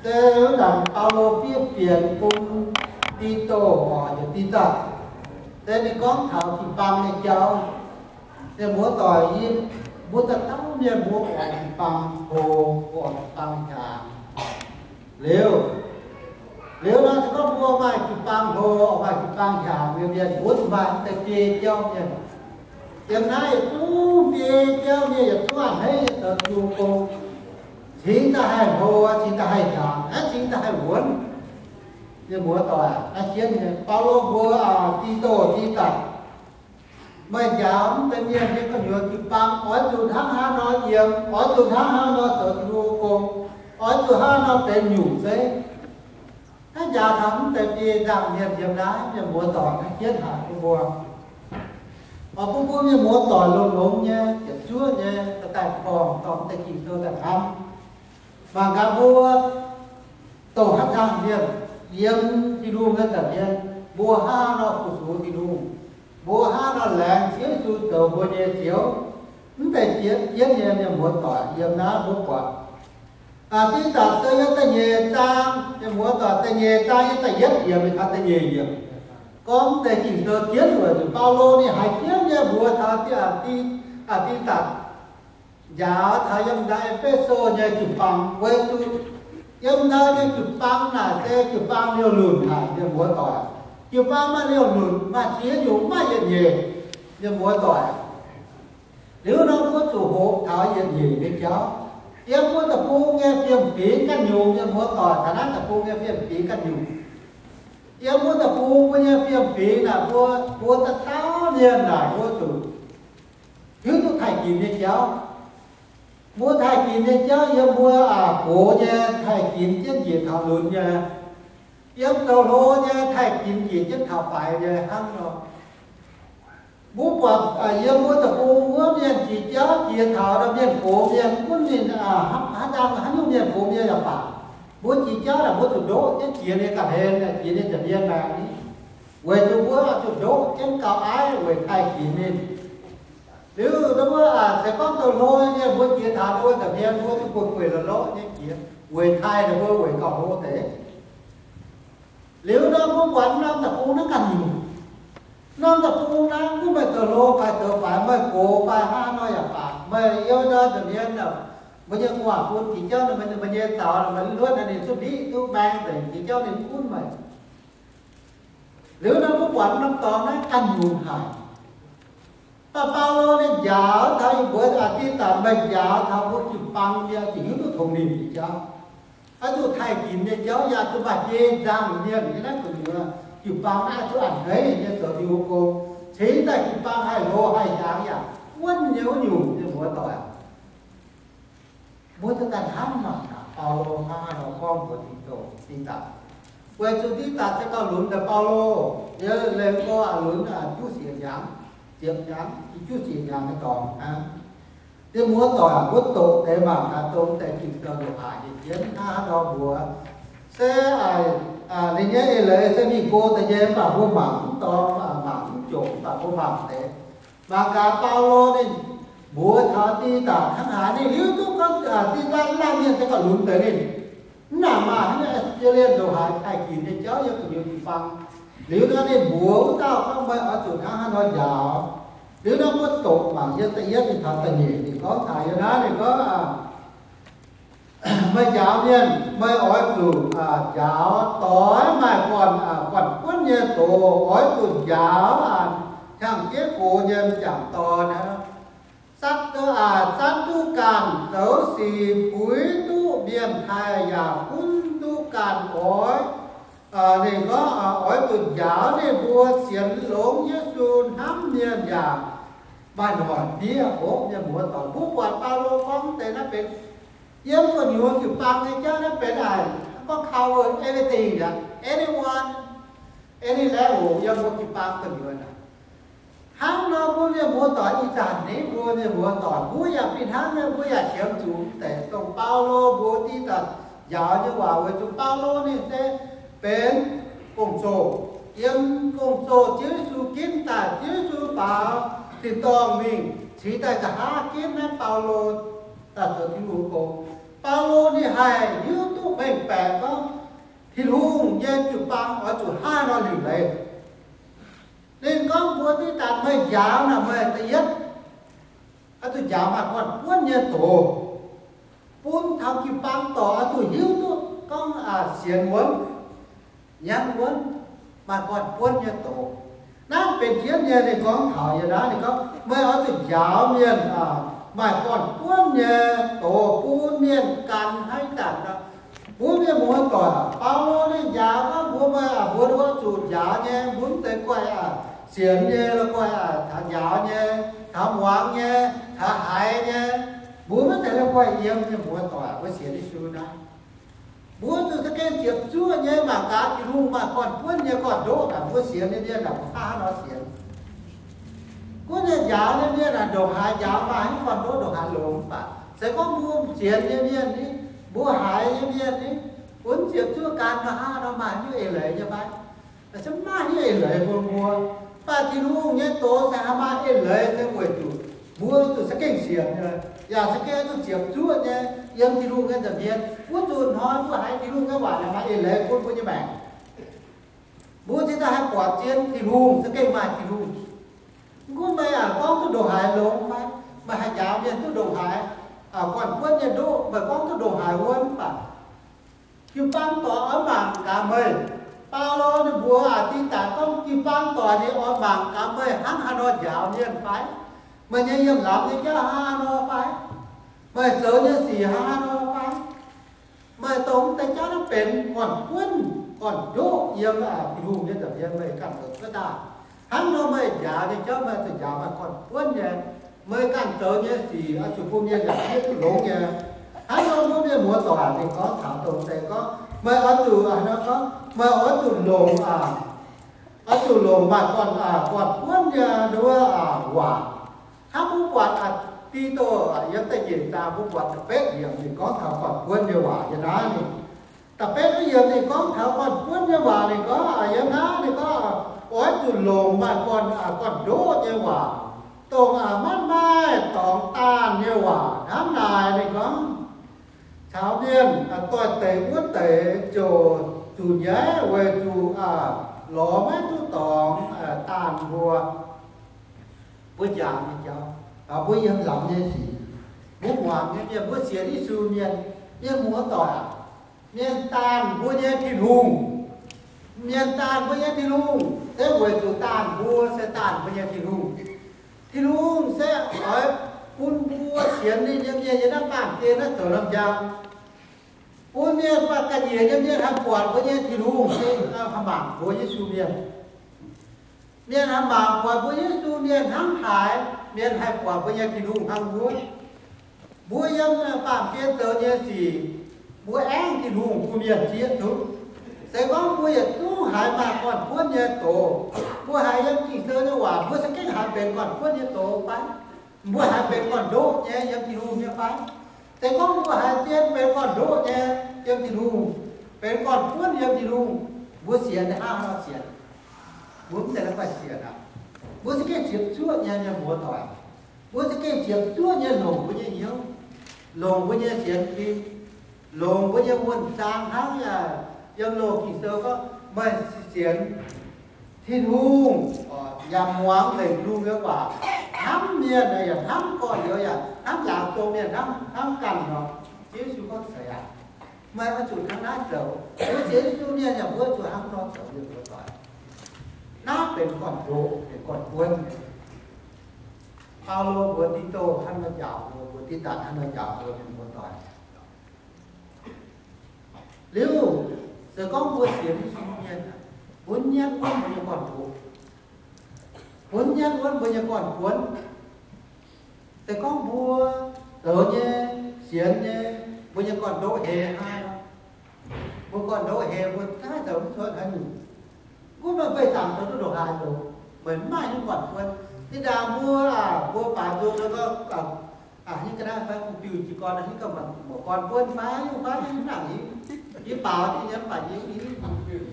Se wuov zanc Baulo fiev fienx bun Dito oc, heuc Dito. Se ninh gorngv taux jiu-baang nyei jauv. Mienh muoz-doic, yie mbuo dauh dauh mienh mbuo oix jiu-baang hlo, oix jiu-baang hiaangx. Liuz, liuz nor se gorngv mbuo maaih jiu-baang hlo, maaih jiu-baang hiaangx nyei mienh, mbuo zuqc maaih mv deix biei jauv mienh. Yiem naaiv yietc zungv biei jauv mienh yietc zungv a'hneiv nyei zoux Tin-Hungh gong. Cingx daaih haih hlo, cingx daaih haih hiaangx, aeqv, cingx daaih haih wuonv. Mienh muoz-doic, naaiv jienv nyei Baulo mbuox Dito, Dito, meih njaaux mv deix mienh nyei gu'nyuoz jiu-baang oix zuqc hnangv haaix nor yiem, oix zuqc hnangv haaix nor zoux Tin-Hungh gong, oix zuqc hnangv haaix nor benx nyungc zeiv. Naaiv njaaux taux mv deix biei nzangc mienh yiem naaiv, mienh muoz-doic, naaiv jienv haic bun mbuo. Oix bun mbuo mienh muoz-doic longx-longx nyei, ziepc zuoqv nyei, daaih korngh dorh mv deix Ging-Sou daaih hnamv. Mangc gaax mbuo dongh haaix dauh mienh yiem Tin-Hungh nyei nza'hmien, mbuo hnangv haaix nor fu-sux Tin-Hungh, mbuo hnangv haaix nor laengz Ziouv Yesu zoux mbuo nyei Ziouv. Mv deix jienv, jienv nyei mienh muoz-doic yiem naaiv mbuo buatc. Dingh Daaih se yiem da'nyeic zaang, mienh muoz-doic, da'nyeic zaang yiem da'yietv yiemc taux da'nyeic yiemc, gorngv mv deix Ging-Sou jienv weic zuqc Baulo ninh haiz jienv nyei mbuox taux Dingh Daaih njaaux taux yiem ndau E^fe^so nyei jiu-baang, weic zuqc yiem ndau nyei jiu-baang naaic se jiu-baang liouh lunc haic, mienh muoz-doic. Jiu-baang maaih liouh lunc, maaih ziex nyungc, maaih yietc nyeic, mienh muoz-doic. Liuz nor mbuo zuqc hoqc taux yietc nyeic nyei jauv. Yiem mbuo deic-bung nyei fiem-fingx ganh nyungc, mienh muoz-doic, taux naaiv deic-bung nyei fiem-fingx ganh nyungc. Yiem mbuo deic-bung mbuo nyei fiem-fingx naaic, mbuo, mbuo dauh dauh mienh naaic mbuo zuqc hiuv duqv taaih ginx nyei jauv. Mbuo taaih ginx nyei jauv yiem mbuo, aa, gox nyei taaih ginx jienv njiec taux lunx nyei. Yiem zoux hlo nyei taaih ginx njiec jienv taux faix nyei hnangv nor. Mbuo buatc, aa, yiem mbuo deic-bung wuov mienh jiex jauv jiex taux mienh gox mienh, gunv ninh, aa, haaix dangh haaix nyungc mienh gox mienh yaac baac, mbuo jiex jauv naaic mbuo zuqc ndoqv jienv jiex ninh ga'hlen, jiex ninh nza'hmien maengx ni. Weic zuqc mbuo zuqc ndoqv jienv gauh aiv weic taaih ginx ninh. Liuz nor mbuo, aa, se gorngv zoux hlo nyei mbuo jiex taux ninh mbuo nza'hmien mbuo zuqc gueic gueic lorqc lorqc nyei jiex weic taaih ninh mbuo weic gauh hlo deix. Liuz nor mbuo buatc norm deic-bung naaiv ganh nyungc. Norm deic-bung naaiv gunv meih zoux hlo fai zoux faix, meih gox fai hnangv nor yaac baac, meih yiem ndau nza'hmien, mbuo nyei gu'nguaaz-fun jiex jauv ninh, meih nyei zaux, meih luotv ninh zuqc ndiqv duqv maeng nzengc, jiex jauv ninh gunv meih. Liuz nor mbuo buatc norm dorngx naaiv ganh nyungc haic. Mv baac Baulo ninh njaaux taux, ninh mbuox, aa, Dingh Daaih, meih njaaux taux mbuo jiu-baang mienh zuqc hiuv duqv tongx nimc nyei jauv, oix zuqc taaih ginx nyei jauv, yaac zuqc maaih biei nzangc mienh nyei naaiv gu'nyuoz jiu-baang naaiv zuqc a'hneiv nyei zoux Tin-Hungh gong. Cingx daaih jiu-baang haih hlo haih hiaangx yaac wuonv nyei wuov nyungc, mienh muoz-doic. Mbuo duqv daaih hnamv mangc gaax Baulo hnangv haaix nor gorngv mbuox Dingh Daaih. Weic zuqc Dingh Daaih se gauh lunx deix Baulo, yie leih gorngv aqc lunx, aa, juqv siec hnyangx, ziepc hnyangx, juqv siec hnyangx nyei dorngx hnangv. Mienh muoz-doic, mbuo doqc deix mangc gaax dongh deix Ging-Sou ndongc haaix nyei jienv hnangv haaix nor mbuox. Se, aa, ninh nyei eix leiz se mingh go deix nyei, mv baac mbuo mangc mv dorngx, mangc mv jomc, mv baac mbuo mangc deix. Mangc gaax Baulo ninh mbuox taux Dingh Daaih hnangv haaix, ninh hiuv duqv gorngv, aa, Dingh Daaih laanh mienh se gauh lunx deix ninh. Mv nangc maaih haaix nyungc, aa, jiex liemh ndongc haaix taaih ginx nyei jauv yiem gu'nyuoz jiu-baang. Liuz nor ninh mbuox wuov dauh gorngv, meih oix zuqc hnangv haaix nor njaaux. Liuz nor mbuo doqc mangc yiem da'yietv mingh taux da'nyeic, ninh gorngv taux yiem naaiv, ninh gorngv, aa, meih njaaux mienh, meih oix zuqc, aa, njaaux doix maaih guanh, aa, guanh buonv nyei doz, oix zuqc njaaux, aa, hnyangx-jeiv gox nyei m'jangc dorn aqv. Satv, aa, zatv duqv ganh zoux sic, puix duqv mienh taaih, yaac gunv duqv ganh oix, aa, ninh gorngv, aa, oix zuqc njaaux ninh mbuo sienx longx Yesu hnamv mienh yaac maaih noic diev. Ov, mienh muoz-doic, mbuo buatc Baulo gorngv deix naaiv benx yiem gu'nyuoz jiu-baang nyei jauv naaiv benx aa, gorngv cover everything aqv, anyone, any level, yiem mbuo jiu-baang gu'nyuoz aqv. Hnangv nor mbuo mienh muoz-doic, ih zanc naaiv mbuo mienh muoz-doic mbuo yaac fih hnangv nyei, mbuo yaac qiemx zuqc deix dongh Baulo mbuox Dingh Daaih njaaux nyei waac, weic zuqc Baulo ninh se benx gong-zoh, yiem gong-zoh Ziouv Yesu ginv daaih, Ziouv Yesu faaux tin-dorngh mingh, cingx daaih nqa'haav ginv naaiv Baulo daaih zoux Tin-Hungh gong. Baulo ninh haih hiuv duqv mengh baeqc Tin-Hungh nyei jiu-baang oix zuqc hnangv haaix nor liuc leiz. Ninh gorngv mbuox Tidatc, meih njaaux naaic meih da'yietv oix zuqc njaaux maaih gorn-buonv nyei doz, bun taux jiu-baang dorc oix zuqc hiuv duqv gorngv sienx wuonv, nyanv wuonv, maaih gorn-buonv nyei doz. Naaiv benx jienv nyei. Ninh gorngv taux yiem naaiv, ninh gorngv, meih oix zuqc njaaux mienh maaih gorn-buonv nyei doz bun mienh gan hnangv ih zanc nor. Mbuo mienh muoz-doic, Baulo ninh njaaux gorngv mbuox meih, mbuo oix zuqc njaaux nyei, mbuo mv zeiz guaih sienx nyei, la'guaih taux njaaux nyei, taux muangx nyei, taux haiz nyei. Mbuo mv zeiz la'guaih yiem, mienh muoz-doic, mbuo sienx Yesu naaiv. Mbuo zuqc za'gengh ziepc zuoqv nyei mangc gaax Tin-Hungh maaih gorn-buonv nyei gorn-ndoqv naaic, mbuo sienx nyei mienh naaic mbuo hnangv haaix nor sienx. Gunv nyei njaaux nyei mienh naaic ndongc haaix njaaux maaih haaix nyungc gorn-ndoqv ndongc haaix longx mv baac se gorngv mbuo sienx nyei mienh ni, mbuo haiz nyei mienh ni, mbuo mv ziepc zuoqv gan nor hnangv nor maaih haaix nyungc eix leiz nyei fai? Se maiv maaih haaix nyungc eix leiz bun mbuo. Mv baac Tin-Hungh nyei doz se haih maaih eix leiz se weic zuqc mbuo zuqc za'gengh sienx nyei, yaac za'gengh zuqc ziepc zuoqv nyei yiem Tin-Hungh nyei nza'hmien. Wuov nzunc hnoi mbuo haiz Tin-Hungh nyei waac naaic maaih eix leiz bun mbuo nyei maengc. Mbuo cingx daaih haih buatc zien Tin-Hungh, za'gengh maaih Tin-Hungh. Mv gunv meih aac gorngv duqv ndongc haaix longx fai, meih haih njaaux mienh duqv ndongc haaix gorn-buonv nyei ndoqv, meih gorngv duqv ndongc haaix wuonv mv baac jiu-baang dorc oix mangc gaax meih. Baulo ninh mbuox aac Tidatc gorngv jiu-baang dorc ninh oix mangc gaax meih hnangv haaix nor njaaux mienh fai? Meih nyei yiem lamz nyei jauv hnangv haaix nor fai? Meih zoux nyei sic hnangv haaix nor fai? Meih dongh deix jauv naaiv benx gorn-buonv, gorn-ndoqv yiem Tin-Hungh nyei nza'hmien meih ganh zoux cuotv daaih. Hnangv nor meih njaaux nyei jauv meih zuqc njaaux maaih gorn-buonv nyei. Meih ganh zoux nyei sic oix zuqc bun mienh yaac hiuv duqv longx nyei. Hnangv nor mbuo mienh muoz-doic ninh gorngv taux dongh deix gorngv meih oix zuqc, aa, nor gorngv meih oix zuqc longc, aa, oix zuqc longc maaih gorn, aa, gorn-buonv nyei nduov, aa, waac. Hnangv mbuo buatc, aa, Dito, aa, yiem da'nyeic zaang mbuo buatc da'betv yiemc ninh gorngv taux gorn-buonv nyei waac nyei naaiv ninh. Da'betv yiemc ninh gorngv taux gorn-buonv nyei waac ninh gorngv, aa, yiem naaiv ninh gorngv, aa, oix zuqc longc maaih gorn, aa, gorn-ndoqv nyei waac, dongh, aa, maiv maaih dorngx daanh nyei waac hnangv naaic ninh gorngv. Caux mienh, aa, doix-dekc wuov deix ziouc zuqc nyaiv weic zuqc, aa, lorz maiv duqv dorngx, aa, daanh mbuo. Mbuo njaaux nyei jauv, aa, mbuo yiem lamz nyei sic, mbuo muangx nyei mienh, mbuo sienx Yesu mienh, mienh muoz-doic aac, mienh daanh mbuo nyei Tin-Hungh. Mienh daanh mbuo nyei Tin-Hungh se weic zuqc daanh mbuo se daanh mbuo nyei Tin-Hungh. Tin-Hungh se oix bun mbuo sienx ninh nyei mienh yiem naaiv baamh gen naaiv zoux norm njang, bun mienh, bun ga'nyiec nyei mienh haih buatc mbuo nyei Tin-Hungh se haih mangc mbuo Yesu mienh. Mienh haih mangc buatc mbuo Yesu mienh hnangv haaix, mienh haih buatc mbuo nyei Tin-Hungh hnangv wuov. Mbuo yiem baamh gen zoux nyei sic, mbuo aengv Tin-Hungh bun mienh zieqv duqv. Se gorngv mbuo yietc zungv haiz maaih gorn-buonv nyei doz, mbuo haiz yiem Ging-Sou nyei waac, mbuo se gengh haiz benx gorn-buonv nyei doz fai? Mbuo haiz benx gorn-ndoqv nyei yiem Tin-Hungh nyei fai? Se gorngv mbuo haiz zien benx gorn-ndoqv nyei yiem Tin-Hungh, benx gorn-buonv yiem Tin-Hungh, mbuo sienx hnangv haaix nor sienx? Mbuo mv zeiz la'guaih sienx aqv. Mbuo se gengh ziepc zuoqv nyei mienh muoz-doic. Mbuo se gengh ziepc zuoqv nyei longc mbuo nyei hnyouv, longc mbuo nyei sienx fim, longc mbuo nyei wuonh zaang hnangv yiem loz Ging-Sou gorngv, meih sienx Tin-Hungh, yaac muangx Tin-Hungh nyei waac, hnamv mienh yaac hnamv gorx-youz, yaac hnamv laangz zong mienh hnangv, hnangv ganh nor. Ziouv Yesu gorngv, seix aqv. Meih oix zuqc hnangv naaiv zoux. Mbuo sienx Yesu mienh yaac mbuo zuqc hnangv nor zoux, mienh muoz-doic. Naaiv benx gorn-ndoqv, benx gorn-buonv. Baulo mbuox Dito hnangv nor njaaux mbuo, mbuox Tidatc hnangv nor njaaux mbuo, mienh muoz-doic. Liuz, se gorngv mbuo sienx Yesu mienh, mbuo nyietv wuonv mbuo nyei gorn-ndoqv, mbuo nyietv wuonv mbuo nyei gorn-buonv. Se gorngv mbuo zoux nyei, sienx nyei, mbuo nyei gorn-ndoqv hei hnangv, mbuo gorn-ndoqv hei mbuo gaax zoux mv cuotv haaix nyungc. Gunv meih beih zaangc zoux duqv ndongc haaix ndoqc, meih mv maaih nyungc gorn-buonv. Zinh ndaangc mbuo, mbuo baaux nzung nor, hiuv ga'naaiv fai gu biuh jiez gorn, hiuv ga'naaiv gorn-buonv fai, fai mv nangc hiuv. Yie baaux nyei mv baac yie mv hiuv.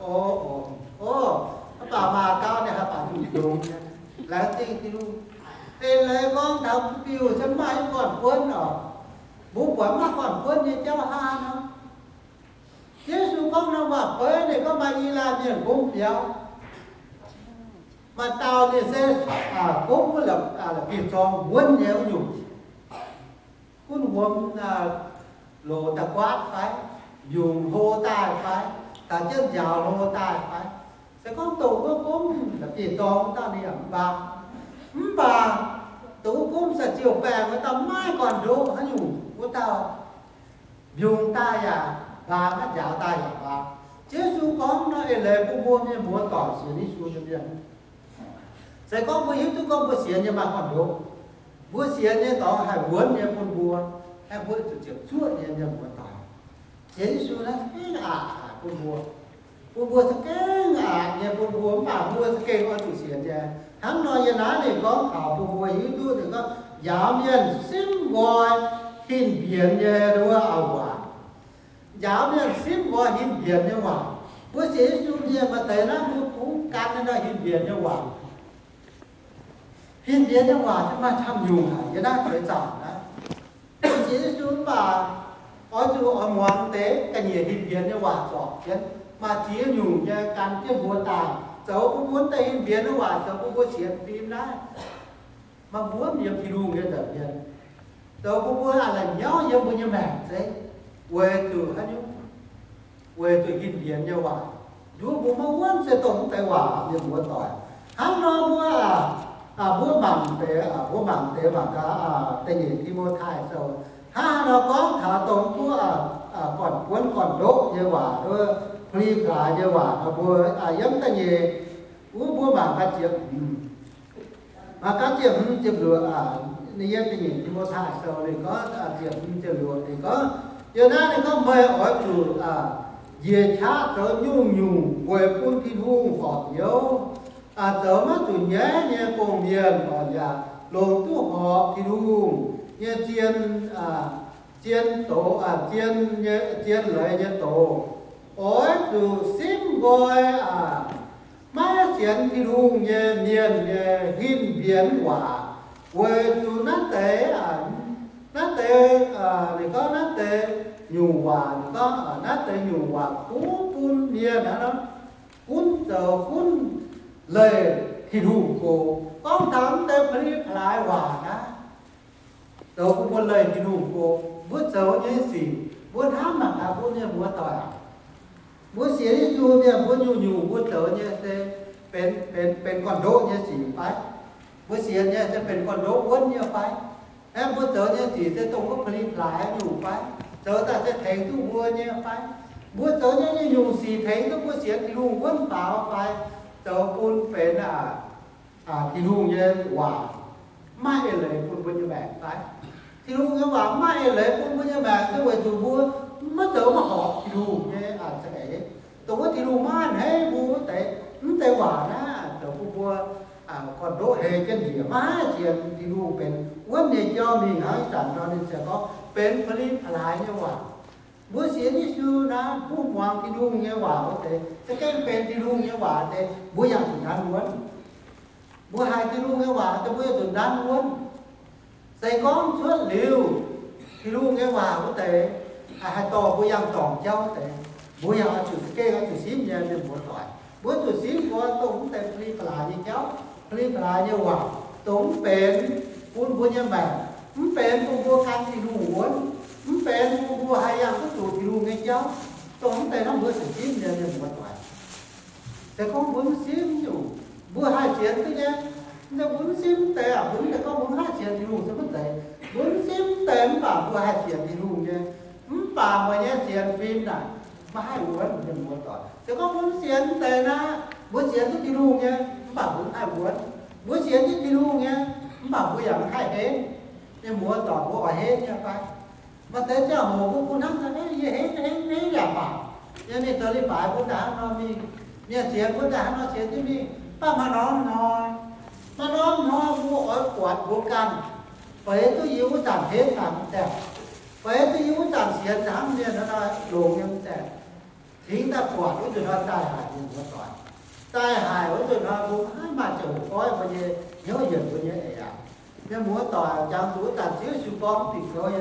O, o, o, mv baac maaih gau ninh haih baaux nzung longx nyei. Laengz zingh Tin-Hungh. Eix leiz gorngv taux gu biuh se mv maaih nyungc gorn-buonv oc. Mbuo mv maaih gorn-buonv nyei jauv hnangv nor. Yesu gorngv nor waac-beiv, ninh gorngv maaih i laanh mienh gomv biaux, maaih dauh ninh se gomv wuov la'bieiv-zorng wuonv nyei wuov nyungc. Gunv wuom loz daaih guaatv fai, mbiungc hlo daaih fai, taux jienv nziaaux hlo daaih fai. Se gorngv dongh wuov gomv la'bieiv-zorng wuov dauh ninh yaac mv baac, mv baac dongh wuov gomv sai-ziouh baengh wuov dauh maiv gorn-ndoqv haaix nyungc wuov dauh, mbiungc daaih yaac mbaang, nziaaux daaih yaac mbaang. Yesu gorngv nor eix leiz bun mbuo mienh muoz-doic sienx Yesu nyei mienh. Se gorngv mbuo hiuv duqv gorngv mbuo sienx nyei maaih gorn-ndoqv, mbuo sienx nyei dorngx haih wuonv nyei bun mbuo, haih mbuo zuqc ziepc zuoqv nyei mienh muoz-doic. Sienx Yesu naaiv za'gengh aqc haic bun mbuo, bun mbuo za'gengh aqc nyei bun mbuo, mv baac mbuo za'gengh oix zuqc sienx nyei. Hnangv nor yie naaiv ninh gorngv taux bun mbuo hiuv duqv, ninh gorngv njaaux mienh simv nqoi hin-mbienx nyei wuov waac. Njaaux mienh simv nqoi hin-mbienx nyei waac. Mbuo sienx Yesu mienh maaih deix naaiv mbuo kungx gan nyei nor hin-mbienx nyei waac. Hin-mbienx nyei waac maaih camv nyungc haic yiem naaiv zueiz zaangc naaiv. Mbuo sienx Yesu mv baac oix zuqc oix muangx deix ga'nyiec hin-mbienx nyei waac zorpc jienv, maaih ziex nyungc nyei gan jienv mbuo daaih, zoux bun mbuo deix hin-mbienx nyei waac zoux bun mbuo sienx fim naaiv. Maaih mbuo yiem Tin-Hungh nyei nza'hmien, zoux bun mbuo aqc la'nyauv yiem mbuo nyei maengc zeiv, weic zuqc haaix nyungc? Weic zuqc hin-mbienx nyei waac nduov mbuo maiv wuonv se dongh mv deix waac, mienh muoz-doic. Hnangv nor mbuo, mbuo mangc deix, mbuo mangc deix mangc gaax, da'nyeic Ti^mo^tai Sou, hnangv haaix nor gorngv taux dongh mbuo gorn-buonv gorn-ndoqv nyei waac, peli plaaix nyei waac nor, mbuo yiem da'nyeic, wuov mbuo mangc gaax ziepc hmz, mangc gaax ziepc hmz ziepc luoqc, ninh yiem da'nyeic Ti^mo^tai Sou ninh gorngv ziepc hmz ziepc luoqc ninh gorngv, yiem naaiv ninh gorngv, meih oix zuqc njiec qaqv zoux nyungc-nyungc weic bun Tin-Hungh horpc youz, zoux maiv zuqc nyaiv nyei gong-mienh, yaac longc duqv horpc Tin-Hungh nyei zien, zien doz, zien, zien leiz nyei doz. Oix zuqc simv nqoi maiv sienx Tin-Hungh nyei mienh nyei hin-mbienx waac, weic zuqc naaiv deix, naaiv deix, ninh gorngv naaiv deix nyungc waac, ninh gorngv naaiv deix nyungc waac kungx bun mienh hnangv nor gunv zoux gunv leih Tin-Hungh go. Gorngv taux naaiv deix peli plaaix waac naaiv, zoux bun mbuo leih Tin-Hungh go. Mbuo zoux nyei sic, mbuo hnamv mangc gaax, mbuo mienh muoz-doic aac, mbuo sienx Yesu mienh, mbuo nyungc-nyungc mbuo zoux nyei se benx, benx, benx gorn-ndoqv nyei sic fai? Mbuo sienx nyei se benx gorn-ndoqv wuonv nyei fai? Aeqv, mbuo zoux nyei sic se dongh wuov peli plaaix nyungc fai? Zoux daaih se tengx duqv mbuo nyei fai? Mbuo zoux nyei nyungc-nyungc sic tengx duqv mbuo sienx Tin-Hungh wuonv faaux fai? Zoux bun benx aac, Tin-Hungh nyei waac maiv maaih eix leiz bun mbuo nyei maengc fai? Tin-Hungh nyei waac maiv maaih eix leiz bun mbuo nyei maengc se weic zuqc mbuo maiv zoux maiv horpc Tin-Hungh nyei za'eix. Dongh wuov Tin-Hungh maiv a'hneiv mbuo wuov deix, mv deix waac naaiv zoux bun mbuo gorn-ndoqv hei jienv njiec, maiv haih sienx Tin-Hungh benx wuonv nyei jauv mingh. Hnangv ih zanc nor ninh ziouc gorngv benx peli plaaix nyei waac. Mbuo sienx Yesu naaiv, mbuo muangx Tin-Hungh nyei waac wuov deix, za'gengh benx Tin-Hungh nyei waac deix, mbuo yaac zuqc nanv wuonv. Mbuo haiz Tin-Hungh nyei waac deix, mbuo yaac zuqc nanv wuonv. Se gorngv cuotv liuz Tin-Hungh nyei waac wuov deix, haih dorh mbuo yangh dorngc jauv wuov deix, mbuo yaac oix zuqc za'gengh oix zuqc simv nyei, mienh muoz-doic. Mbuo zuqc simv gorngv dongh mv deix peli plaaix nyei jauv, peli plaaix nyei waac, dongh mv benx bun mbuo nyei maengc, mv benx bun mbuo gan Tin-Hungh wuonv, mv benx bun mbuo haih yangh duqv zuqc Tin-Hungh nyei jauv, dongh mv deix naaiv mbuo zuqc simv nyei, mienh muoz-doic. Se gorngv mbuo mv simv nyungc, mbuo haih sienx duqv nyei. Mv zeiz mbuo mv simv deix aac, mbuo mv zeiz gorngv mbuo mv haih sienx Tin-Hungh, se mv zeiz. Mbuo mv simv deix mv baac mbuo haih sienx Tin-Hungh nyei. Mv baac meih nyei sienx fim naaic maiv haih wuonv, mienh muoz-doic. Se gorngv mbuo mv sienx deix naaiv, mbuo sienx duqv Tin-Hungh nyei, mv baac mbuo mv haih wuonv. Mbuo sienx duqv Tin-Hungh nyei, mv baac mbuo yaac mv haih henv. Mienh muoz-doic, mbuo oix henv nyei fai? Maaih deix ziangh hoc mbuo kungx hnamv daaih, yie henv henv henv yaac baac, yie mingh zoux leiz-baaix bun daaih hnangv nor mingh, mienh sienx bun daaih hnangv nor sienx jienv mingh. Mv baac maaih norm hnoi, maaih norm hnoi mbuo oix buatc mbuo ganh, feix duqv yie wuov zanc henv daaih mv zaengc, feix duqv yie wuov zanc sienx hnangv mienh hnangv nor longx nyei mv zaengc. Cingx daaih buatc wuov nzunc hnoi zaih haic, mienh muoz-doic. Zaih haic wuov nzunc hnoi mbuo maiv maaih ziangh hoc goiv mbuo nyei hnyouv yienc mbuo nyei eix aqv. Mienh muoz-doic, jangx zuqc wuov zanc Ziouv Yesu gorngv fingx kouv nyei